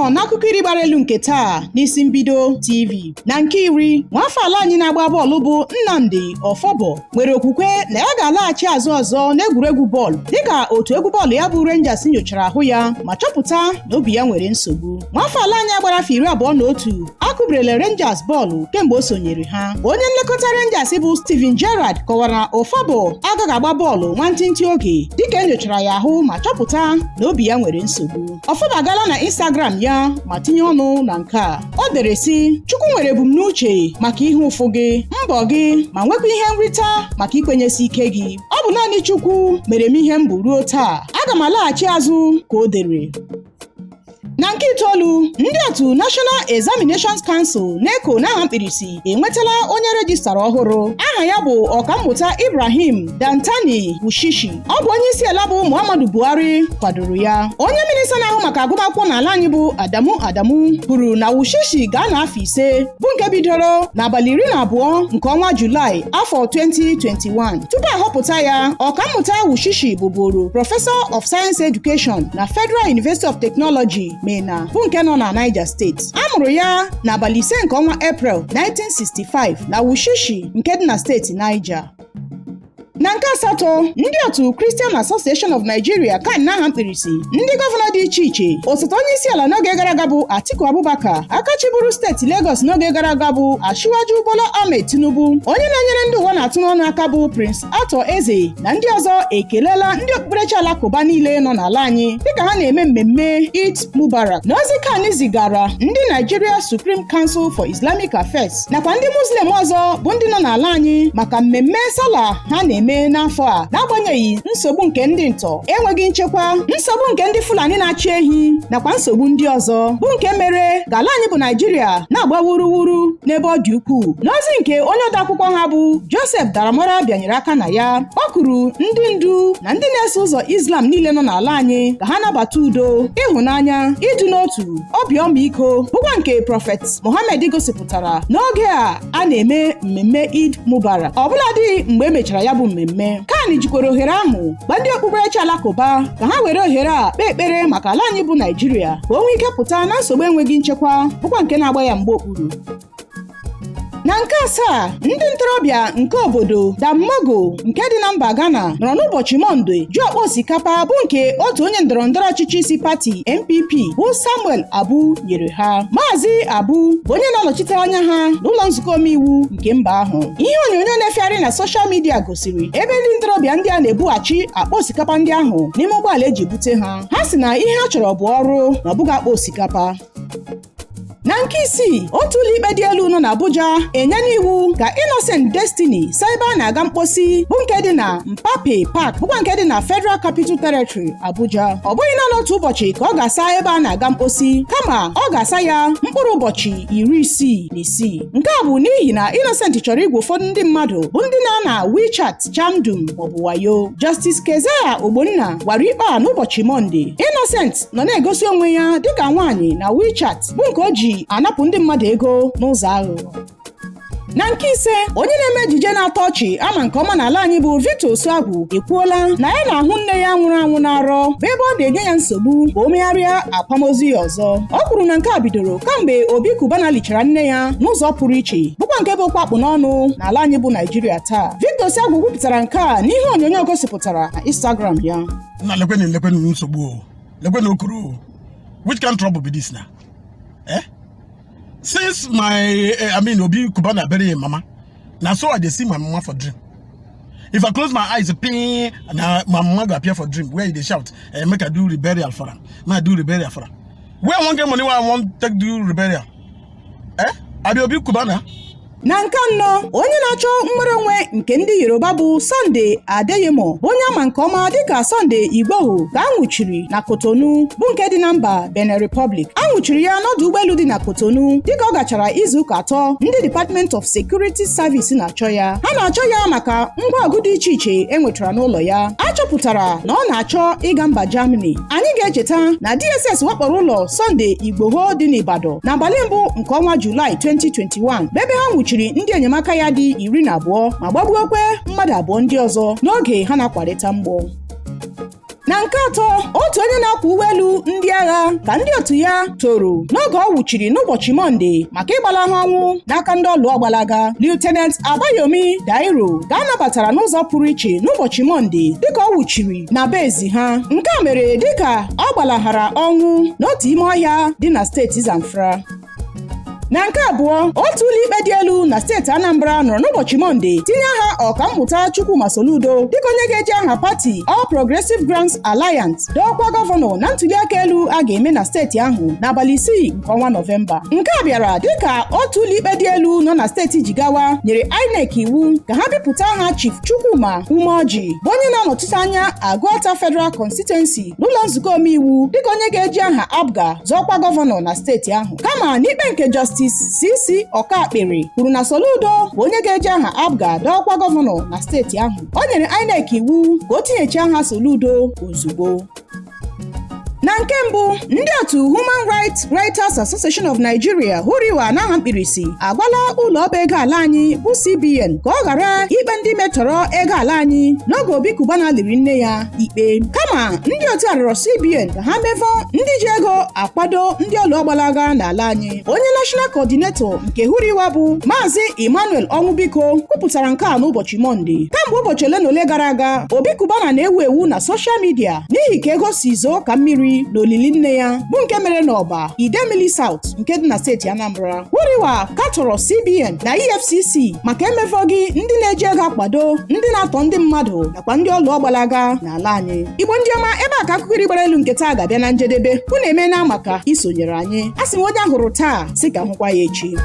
Nnọọ n'akụkọ iri gbara elu nke taa n'Isi Mbido TV. Na nke iri, nwafọ ala anyị na-agba bọọlụ bụ Nnamdi Ofobo nwere okwukwe na ya ga-alaghachi azụ ọzọ n'egwuregwu bọọlụ dịka otu egwu bọọlụ ya bụ Rangers nyochara ahụ ya ma chọpụta na obi ya nwere nsogbu. Nwafọ ala anyị gbara afọ 21 akụbirila Rangers bọọlụ kemgbe o sonyere ha. Onye nlekọta Rangers bụ Steven Gerrard kọwara na Ofobo agaghị agba bọọlụ nwantịntị oge dịka e nyochara ya ahụ ma chọpụta na obi ya nwere nsogbu. Ofobo agaala na Instagram ya ma tinye ọnụ na nke a. O dere sị, "Chukwu nwere ebumnuche maka ihe ụfụ gị, mbọ gị, ma nwekwa ihe nrita maka ikwenyesi ike gị. Ọ bụ naanị Chukwu mere m ihe m bụ ruo taa. Aga m alaghachi azụ," ka o dere. Na nke itoolu, ndị otu National Examinations Council, NECO n'aha mkpirisi, enwetala onye registrar ọhụrụ. Aha ya bụ Ọkammụta Ibrahim Dantani Wushishi. Ọ bụ onye isi ala bụ Muhammadu Buhari kwadoro ya. Onye minista na-ahụ maka agụmakwụkwọ n'ala anyị bụ Adamu Adamu kwuru na Wushishi ga-anọ afọ 5, bụ nke bidoro n'abalị 12 nke ọnwa Julaị afọ 2021. Tupu ahọpụta ya, Ọkammụta Wushishi bụburu Professor of Science Education na Federal University of Technology, Minna, bụ nke nọ na Niger Steeti. A mụrụ ya n'abalị 5 nke ọnwa Eprel 1965 na Wushishi nke dị na steeti Niger. Na nke asatọ, ndị otu Christian Association of Nigeria, CAN n'aha mkpirisi, ndị gọvanọ dị iche iche, osote onye isi ala n'oge gara aga bụ Atiku Abubakar, aka chịburu steeti Lagos n'oge gara aga bụ Asiwaju Bola Ahmed Tinubu, onye na-enyere ndị ụwa na-atụ n'ọnụ aka bụ Prince Arthur Eze na ndị ọzọ ekelela ndị okpukperechi alakụba niile nọ n'ala anyị dịka ha na-eme mmemme Eid Mubarak. Na ozi CAN zigara ndị Nigeria Supreme Council for Islamic Affairs nakwa ndị Muslim ọzọ bụ ndị nọ n'ala anyị maka mmemme Sallah ha na-eme n'afọ a, n'agbanyeghị nsogbu nke ndị ntọ, enweghị nchekwa, nsogbu nke ndị Fulani na-achị ehi nakwa nsogbu ndị ọzọ bụ nke mere ka ala anyị bụ Naijiria na-agba wuruwuru n'ebe ọ dị ukwuu. N'ozi nke onye odeakwụkwọ ha bụ Joseph Daramora bịanyere aka na ya, kpọkuru ndị ndu na ndị na-eso ụzọ Islam niile nọ n'ala anyị ka ha nabata udo, ịhụnanya, ịdị n'otu, obi ọmịiko, bụkwa nke Prophet Mohammed gosipụtara n'oge a a na-eme mmemme Eid Mubarak. Ọbụladị mgbe e mechara ya bụ mmemme, CAN jikwara ohere ahụ gba ndị okpukperechi alakụba ka ha were ohere a kpee ekpere maka ala anyị bụ Naijiria, ka o nwee ike pụta na nsogbu enweghị nchekwa, bụkwa nke na-agba ya mgbe okpuru. Na nke asaa, ndị ntorobịa nke obodo Damongo nke dị na mba Ghana nọrọ n'ụbọchị Mọnde jụ akpa osikapa bụ nke otu onye ndọrọ ndọrọ ọchịchị si pati NPP bụ Samuel Abu nyere ha. Maazị Abu bụ onye na-anọchite anya ha n'ụlọ nzukọ omeiwu nke mba ahụ. Ihe onyonyo na-efegharị na social media gosiri ebe ndị ntorobịa ndị a na-ebughachi akpa osikapa ndị ahụ n'ime ụgbọala eji bute ha. Ha si na ihe ha chọrọ bụ ọrụ, na ọ bụghị akpa osikapa. Na nke isii, otu ụlọikpe dị elu nọ n'Abuja enyela iwu ka Innocent Destiny saa ebe a na-aga mkposi bụ nke dị na Mpape Park, bụkwa nke dị na Federal Capital Territory, Abuja. Ọ bụghị naanị otu ụbọchị ka ọ ga-asa ebe a na-aga mkposi, kama ọ ga-asa ya mkpụrụ ụbọchị 66. Nke a bụ n'ihi na Innocent chọrọ igwe ụfọdụ ndị mmadụ bụ ndị na-ana WeChat chamdum maọbụ wayo. Justice Kezia Ogbonna gwara ikpe a n'ụbọchị Mọnde. Innocent nọ na-egosi onwe ya dịka nwaanyị na WeChat, bụ nke o ji anapụ ndị mmadụ ego n'ụzọ aghụghọ. Na nke ise, onye na-eme ejije na-atọ ọchị ama nke ọma n'ala anyị bụ Victor Osuagwu ekwuola na ya na-ahụ nne ya nwụrụ anwụ n'arọ, bụ ebe ọ na-enye ya nsogbu ka o megharịa akwamozu ya ọzọ. Ọ kwuru na nke a bidoro kamgbe Obi Cubana lichara nne ya n'ụzọ pụrụ iche, bụkwa nke bụ kwakpụ n'ọnụ n'ala anyị bụ Naijiria taa. Victor Osuagwu kwupụtara nke a n'ihe onyonyo gosipụtara na Instagram ya. Na lekweni, lekweni nsogbu o, lekweni okoro o. Which kind trouble be this now, eh? Since my I mean, Obi Cubana bury him mama, na so I dey see my mama for dream. If I close my eyes pin, na my mama go appear for dream where he dey shout, eh, make I do reburial for am, make I do reburial for am. Where I wan get money wey I wan take do reburial, eh? I be Obi Cubana. Na nke anọ, onye na-achọ nnwere onwe nke ndị Yoruba bụ Sunday Adeyemo, bụ onye ama nke ọma dịka Sunday Igboho, ka a nwụchiri na Kotonu, bụ nke dị na mba Benin Republic. A nwụchiri ya n'ọdụ ụgbọelu dị na Kotonu dịka ọ gachara izuụka 3 ndị Department of Security Service na-achọ ya. Ha na-achọ ya maka ngwa ọgụ dị iche iche e nwetara n'ụlọ ya. A chọpụtara na ọ na-achọ ịga mba Germany. Anyị ga-echeta na DSS wakporo ụlọ Sunday Igboho dị n'Ibadan n'abalị mbụ nke ọnwa Julaị 2021, bụ ebe ha nwụchiri ndị enyemaka ya dị 12 ma gbagbuokwe mmadụ abụọ ndị ọzọ n'oge ha na-akwarịta mgbọ. Na nke atọ, Na nke atọ, otu onye na-akwọ ụgbọelu ndị agha ka ndị otu ya toro n'oge ọ wụchiri n'ụbọchị Mọnde maka ịgbalahụ ọnwụ n'aka ndị ọlụ ọgbalaga. Lieutenant Abayomi Dairo ka a nabatara n'ụzọ pụrụ iche n'ụbọchị Mọnde dịka ọ wụchiri na bezi ha. Nke a mere dịka ọ gbalahara ọnwụ n'otu ime ọhịa dị na steeti Zamfara. Na nke abụọ, otu ụlọikpe dị elu na steeti Anambra nọrọ n'ụbọchị Mọnde tinye aha Ọkammụta Chukwuma Soludo dịka onye ga-eji aha pati All Progressive Grand Alliance dọọkwa gọvanọ na ntuliaka elu a ga-eme na steeti ahụ n'abalị 6 nke ọnwa Nọvemba. Nke a bịara dịka otu ụlọikpe dị elu nọ na steeti Jigawa nyere INEC iwu ka ha bipụta aha Chief Chukwuma Umeoji, bụ onye na-anọchite anya Aguata Federal Constituency n'ụlọ nzukọ omeiwu, dịka onye ga-eji aha APGA zọọkwa gọvanọ na steeti ahụ. Kama n'ikpe nke Justice CC Ọkakpere kwuru na Soludo bụ onye ga-eji aha APGA dọọkwa gọvanọ na steeti ahụ, o nyere INEC iwu ka o tinyechi aha Soludo ozugbo. Na nke mbụ, ndị otu Human Rights Writers Association of Nigeria, HURIWA n'aha mkpirisi, agwala ụlọ ọba ego ala anyị bụ CBN ka ọ ghara ikpe ndị metọrọ ego ala anyị n'oge Obi Cubana liri nne ya ikpe. Kama ndị otu a rịọrọ CBN ka ha mevọ ndị ji ego akwado ndị ọlụ ọgbalaga n'ala anyị. Onye National Coordinator nke HURIWA bụ Maazị Emmanuel Ọnwụbiko kwupụtara nke a n'ụbọchị Mọnde. Kamgbe ụbọchị ole na ole gara aga, Obi Cubana na-ewu ewu na social media n'ihi ka ego si zoo ka mmiri n'olili nne ya, bụ nke mere n'Ọba Idemili South nke dị na steeti Anambra. HURIWA katọrọ CBN na EFCC maka emevọghị ndị na-eji ego akwado ndị na-atọ ndị mmadụ nakwa ndị ọlụ ọgbalaga n'ala anyị. Igbo ndị ọma, ebe a ka akụkọ iri gbara elu nke taa ga-abịa na njedebe. Unu emeela maka isonyere anyị. A sị m, onye ahụrụ taa, sị ka hụkwa ya echi.